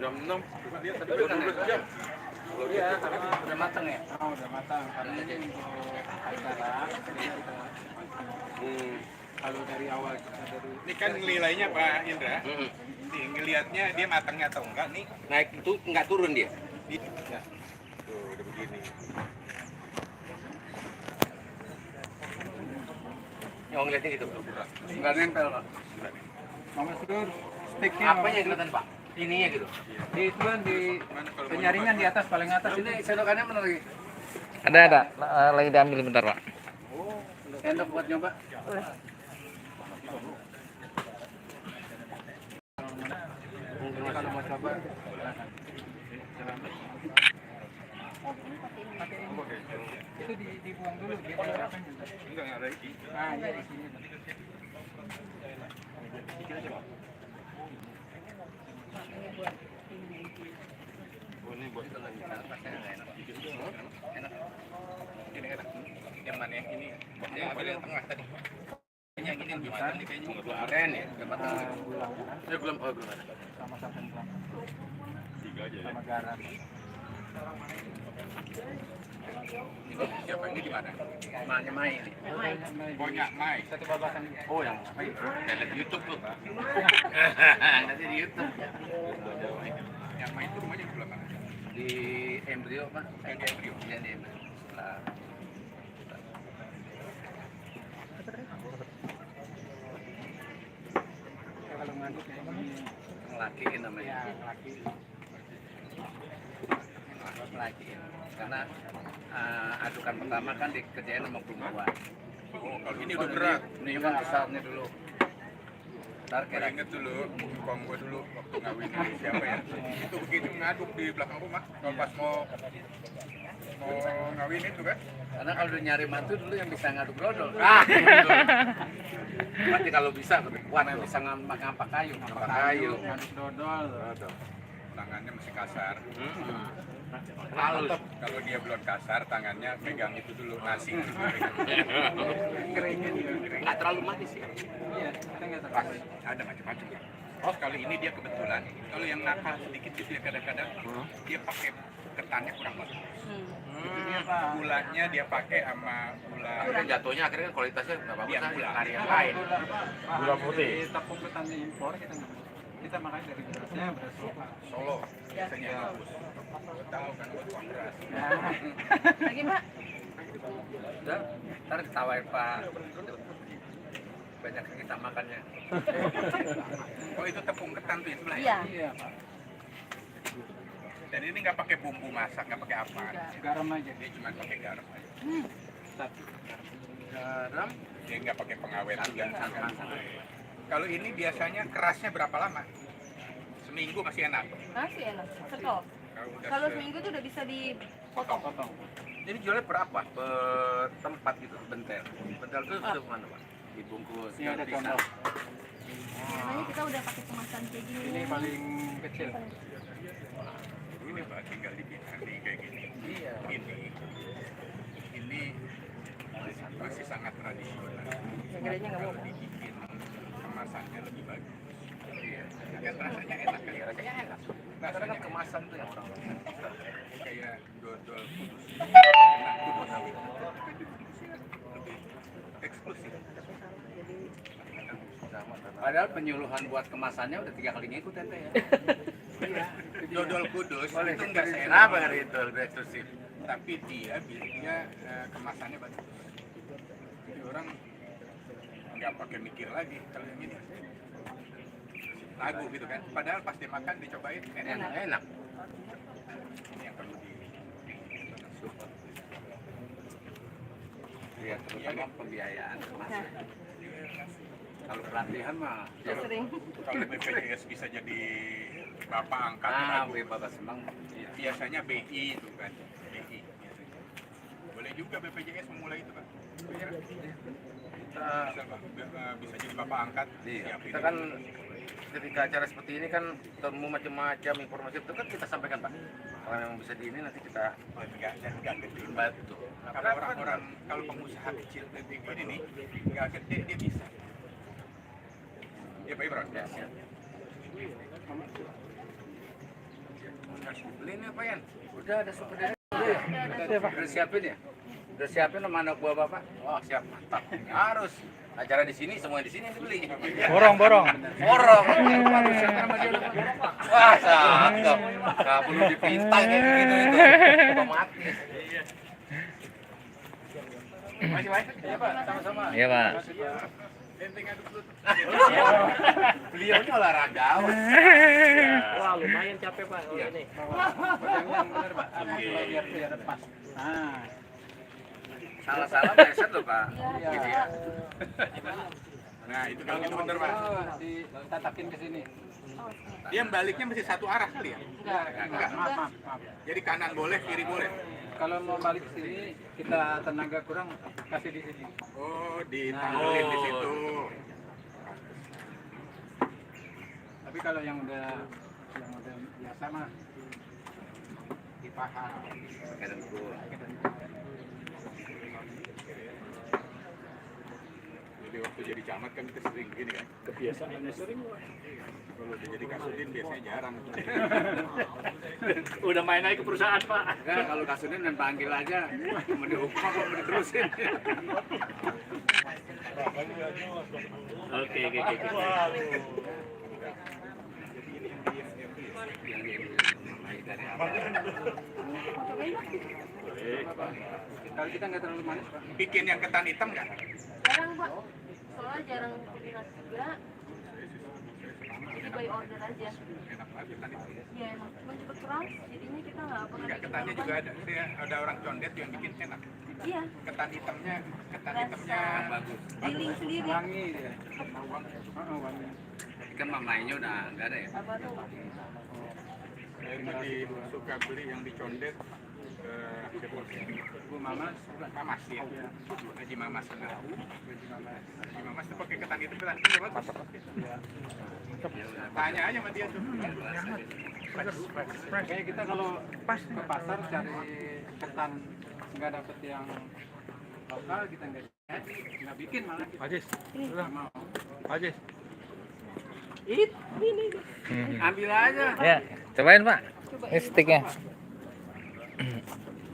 Jam 6, dia tadi udah 12 jam. Iya, karena Udah matang ya? oh, udah matang. Karena ini untuk acara. Kalau dari awal kita dari Ini kan nilainya Pak Indra. Nih, ngelihatnya dia matangnya atau enggak nih? Naik itu nggak turun dia. Ya. Tuh, udah begini. Yang ngeliatnya gitu. nggak nempel, Pak. Mama Sur, sticknya Apanya yang kelihatan Pak? Ininya gitu. di ituan di Mana kalau mau penyaringan di atas paling atas Ini sendokannya mana lagi? Ada. Lagi diambil bentar, Pak. sendok buat nyoba. Jadi kalau mau coba itu dibuang dulu biar diharapkan juga. enggak ada iki. Nah, iya di sini. Oh, ini buat Enak. ini enak. Yang mana yang ini? Yang paling tengah tadi. Yang ini lebih matang nih kayaknya. Keren ya, nggak matang. Bulang Saya belum ada. sama santan bulang 3 aja ya. sama garam. Ini siapa ini di mana? Maknya main. Pokoknya Mai. Satu babakan. Oh yang apa itu? Saya lihat di YouTube tuh. Nanti di YouTube. Yang Mai itu rumahnya di sebelah mana? Di embrio Pak. Yang di embrio. Iya di embrio. Setelah Kalau ngaduk kayak gini ngelakiin namanya. ya laki. Ngelakiin. Karena adukan pertama kan dikerjain sama perempuan. Oh, kalau ini udah berat. Ini kan besarnya dulu. Ntar Saya inget dulu, kong gue dulu waktu ngawin siapa ya? Itu begitu ngaduk di belakang rumah. Kalau pas mau ngawin itu kan? karena kalau udah nyari mantu dulu yang bisa ngaduk dodol. Berarti kalau bisa lebih kuat, bisa ngampak kayu. Ngampak kayu. Ngaduk dodol. Tangannya masih kasar. Halus. Kalau dia belum kasar, tangannya megang itu dulu nasi. Keringin juga. Nggak terlalu manis ya. Iya, kita nggak tahu. Pas ada macam-macam. Oh, kali ini dia kebetulan. Kalau yang nakal sedikit gitu ya kadang-kadang dia pakai ketannya kurang bagus. Itu dia, Pak. Gulanya dia pakai sama gula. Akhirnya jatuhnya akhirnya kan kualitasnya nggak bagus Iya, lah, gula. cari yang lain. Gula putih. Di tepung ketan impor kita nggak. Kita makan dari berasnya beras Solo. Solo biasanya bagus. Lo tahu kan buat uang beras. Lagi Pak? Udah, ntar ditawain Pak. Banyak yang kita makannya. Oh itu tepung ketan tuh itu lah. Iya. Iya, Pak. Dan ini nggak pakai bumbu masak, nggak pakai apa. Garam aja. Dia cuma pakai garam aja. Satu. Garam, Dia nggak pakai pengawet juga. santan. Kalau ini biasanya kerasnya berapa lama? Seminggu masih enak. Masih enak. Stop. Kalau seminggu tuh udah bisa dipotong. Potong. Ini jualnya berapa? Per tempat gitu, bentel. Bentel itu sudah mana Pak? Dibungkus. Ini ada bisa. contoh. Biasanya kita udah pakai kemasan kayak gini. Ini paling kecil. Ini Pak tinggal dibikin kayak gini. Iya. Ini masih sangat tradisional. Yang gedenya nggak mau. Kalau dibikin kemasannya lebih bagus. Iya. Kan rasanya enak kan? Rasanya enak. Rasanya Karena kemasan tuh yang orang kayak dodol kudus. Lebih eksklusif. Padahal penyuluhan buat kemasannya udah 3 kali ngikut ente ya. Iya. Dodol kudus Boleh, itu nggak seenak. kenapa hari itu lebih eksklusif? Tapi dia kemasannya bagus. Jadi orang nggak pakai mikir lagi kalau yang ini. Lagu gitu kan. Padahal pas dimakan dicobain enak. Enak. Ini yang perlu di support. Iya, terutama pembiayaan kemasan. Kalau pelatihan mah Udah sering. Kalau BPJS bisa jadi bapak angkat lagu. Bapak Semang. Biasanya BI itu kan. BI. Boleh juga BPJS memulai itu kan. Kita Bisa jadi bapak angkat. iya, siapin. kita kan ketika acara seperti ini kan temu macam-macam informasi itu kan kita sampaikan Pak. Kalau memang bisa di ini nanti kita nggak gede. bantu. Kalau orang-orang, kalau pengusaha kecil lebih gini nih, nggak gede dia bisa. Ya Pak Ibran. Ya, siap. Beli ini apa Yan? Udah ada super dari. Udah siapin ya? Udah siapin mana buah Bapak? Oh, siap, mantap. Harus. Acara di sini, semua di sini yang dibeli. Borong. Borong. Waduh, siapa nama dia? Wah, cakep. Nggak perlu dipintang kayak gitu itu. Otomatis. Masih baik? Iya Pak, sama-sama. Iya, Pak. Enteng aduk dulu. Beliaunya olahragawan. Wah, lumayan capek Pak kalau ini. Yang benar Pak. Biar pas. Nah, Salah-salah meleset loh Pak. Iya, Gitu iya. ya. Nah itu kalau gitu bener Pak. ditatakin ke sini. Dia baliknya mesti satu arah kali ya. Enggak, maaf. Jadi kanan boleh, kiri boleh. Kalau mau balik ke sini, kita tenaga kurang kasih di sini. Oh, ditanggalin di situ. Tapi kalau yang udah biasa mah di paha. Jadi waktu jadi camat kan kita sering gini kan. Kebiasaannya sering. Kalau udah jadi kasudin biasanya jarang. Udah main aja ke perusahaan Pak. Enggak, kalau Kasudin dan panggil aja. Mau dihukum apa mau diterusin? Oke. Kalau kita nggak terlalu manis Pak. Bikin yang ketan hitam nggak? Jarang Pak. Soalnya jarang peminat juga. Jadi by order aja. Enak banget ketan hitam. Iya emang. Cuma cepet keras. Jadinya kita nggak pernah Enggak, bikin ketannya korban. juga ada orang condet yang bikin enak. Iya. Ketan hitamnya Bagus. Giling sendiri. Wangi dia. Wangi. Kan mamainya udah enggak ada ya? Apa tuh? Saya tadi suka beli yang dicondet. Bu Mamas. Mamas ya. Haji Mamas benar. Haji Mamas tuh pakai ketan hitam bagus. Tanya aja sama dia tuh. Kayak kita kalau ke pasar cari ketan nggak dapet yang lokal, kita nggak bikin malah. Ajis. Nggak mau. Ajis. Ambil aja. Ya, cobain Pak. Ini sticknya.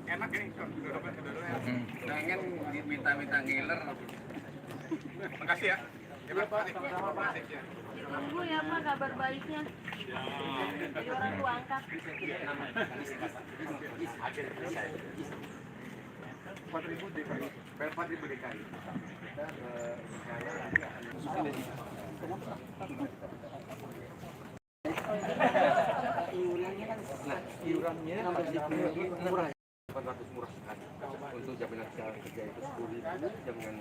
Enak ini. Pengen minta ngiler. Makasih ya. Iya Pak, sama-sama Pak. Ditunggu ya Pak kabar baiknya. Jadi orang tua angkat. 4.000 DKI. 4.000 DKI. Iurannya murah. 400 murah sekali. Untuk jaminan kerja itu 10.000, jaminan